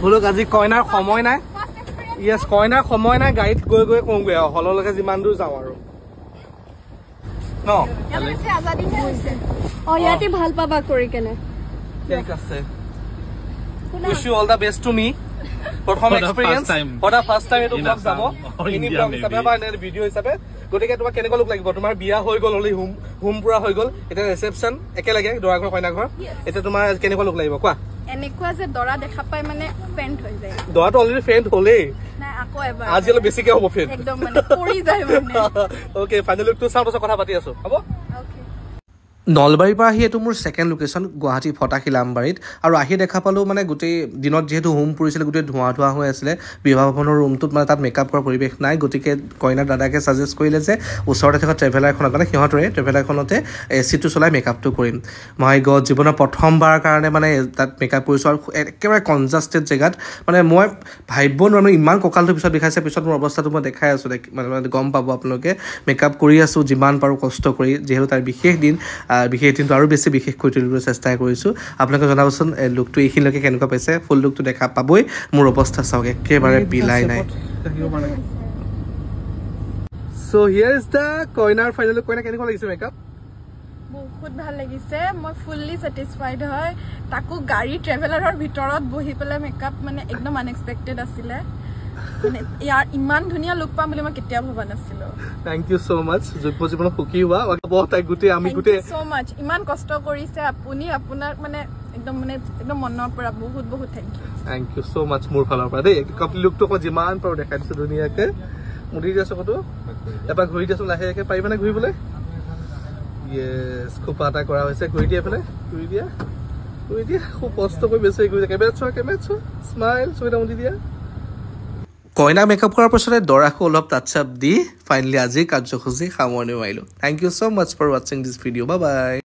ব'লক, আজি কইনাৰ সময় নাই। য়েছ, কইনাৰ সময় নাই, গাড়ীত গৈ গৈ কওঁগৈ আৰু হললৈকে যিমান দূৰ যাওঁ আৰু ন। অ, ইয়াতে ভাল পাবা কৰি কেনে। ঠিক আছে। Wish you all the best to me. প্ৰথম experience, for the first time এইটো ব্লগ যাব, মিনি ব্লগ হিচাপে বা ভিডিঅ' হিচাপে। গতিকে তোমাক কেনেকুৱা লুক লাগিব? তোমাৰ বিয়া হৈ গ'ল, হ'লে হোম হোম পুৰা হৈ গ'ল, এতিয়া ৰিচেপশ্যন একেলগে দৰা ঘৰ কইনা ঘৰ। এতিয়া তোমাৰ কেনেকুৱা লুক লাগিব কোৱা? এনেকুৱা যে দৰা দেখা পাই মানে ফেণ্ট হৈ যায়। দৰাটো অলৰেডি ফেণ্ট হ'লেই। নাই, আকৌ এবাৰ। আজি অলপ বেছিকে হ'ব ফেণ্ট। একদম মানে পৰি যায় মানে। অ'কে, ফাইনেল লুকটো চাওঁ, তাৰপিছত কথা পাতি আছো, হ'ব? অ'কে। নলবাৰীৰ পৰা আহি এইটো মোৰ ছেকেণ্ড লোকেশ্যন, গুৱাহাটী ফটাশিল আমবাৰীত। আৰু আহি দেখা পালোঁ মানে গোটেই দিনত যিহেতু হোম পৰিছিলে, গোটেই ধোঁৱা ধোঁৱা হৈ আছিলে বিবাহ ভৱনৰ ৰুমটোত, মানে তাত মেকআপ কৰাৰ পৰিৱেশ নাই। গতিকে কইনাৰ দাদাকে ছাজেষ্ট কৰিলে যে ওচৰতে থকা ট্ৰেভেলাৰখনত, মানে সিহঁতৰে ট্ৰেভেলাৰখনতে এ চিটো চলাই মেকআপটো কৰিম। মাই গড, জীৱনৰ প্ৰথমবাৰৰ কাৰণে মানে তাত মেকআপ কৰিছোঁ আৰু একেবাৰে কনজাষ্টেড জেগাত। মানে মই ভাবিব নোৱাৰোঁ, মানে ইমান কঁকালটো পিছত বিষাইছে। পিছত মোৰ অৱস্থাটো মই দেখাই আছোঁ, মানে গম পাব আপোনালোকে। মেকআপ কৰি আছোঁ যিমান পাৰোঁ কষ্ট কৰি, যিহেতু তাৰ বিশেষ দিন, বিশেষ দিনটো আৰু বেছি বিশেষ কৰি তুলিবলৈ চেষ্টা কৰিছোঁ। আপোনালোকে জনাবচোন লুকটো এইখিনিলৈকে কেনেকুৱা পাইছে। ফুল লুকটো দেখা পাবই। মোৰ অৱস্থা চাওক, একেবাৰে বিলাই নাই। চ' here is the কইনাৰ ফাইনেল। কইনা, কেনেকুৱা লাগিছে মেকআপ? বহুত ভাল লাগিছে, মই ফুল্লি ছেটিছফাইড হয়। তাকো গাড়ী ট্ৰেভেলাৰৰ ভিতৰত বহি পেলাই মেকআপ, মানে একদম আনএক্সপেক্টেড আছিলে। মানে ইয়াৰ ইমান ধুনীয়া লুক পাম বুলি মই কেতিয়াও ভবা নাছিলো। Thank you so much. যুগ্ম জীৱনত সুখী হোৱা তাই গোটেই আমি গোটেই ছ' মাচ। ইমান কষ্ট কৰিছে আপুনি, আপোনাক মানে একদম মনৰ পৰা বহুত বহুত thank U. Thank you so much মোৰ ফালৰ পৰা দেই। কমপ্লিট লুকটো মই যিমান পাৰোঁ দেখাই দিছোঁ ধুনীয়াকে। মুদি দিয়া চকুটো এবাৰ ঘূৰি দিয়াচোন লাহেকে, পাৰিবানে ঘূৰিবলৈ? য়েছ, খোপা এটা কৰা হৈছে। ঘূৰি দিয়া এইফালে, ঘূৰি দিয়া, ঘূৰি দিয়া। খুব কষ্ট কৰি বেছি ঘূৰি দিয়া। কেমেৰাত চোৱা, কেমেৰাত চোৱা, স্মাইল, চকুটা মুদি দিয়া। কইনা মেকআপ কৰাৰ পাছতে দৰাকো অলপ টাচ আপ দি ফাইনেলি আজিৰ কাৰ্যসূচী সামৰণি মাৰিলোঁ। Thank you so much for watching this video. Bye bye.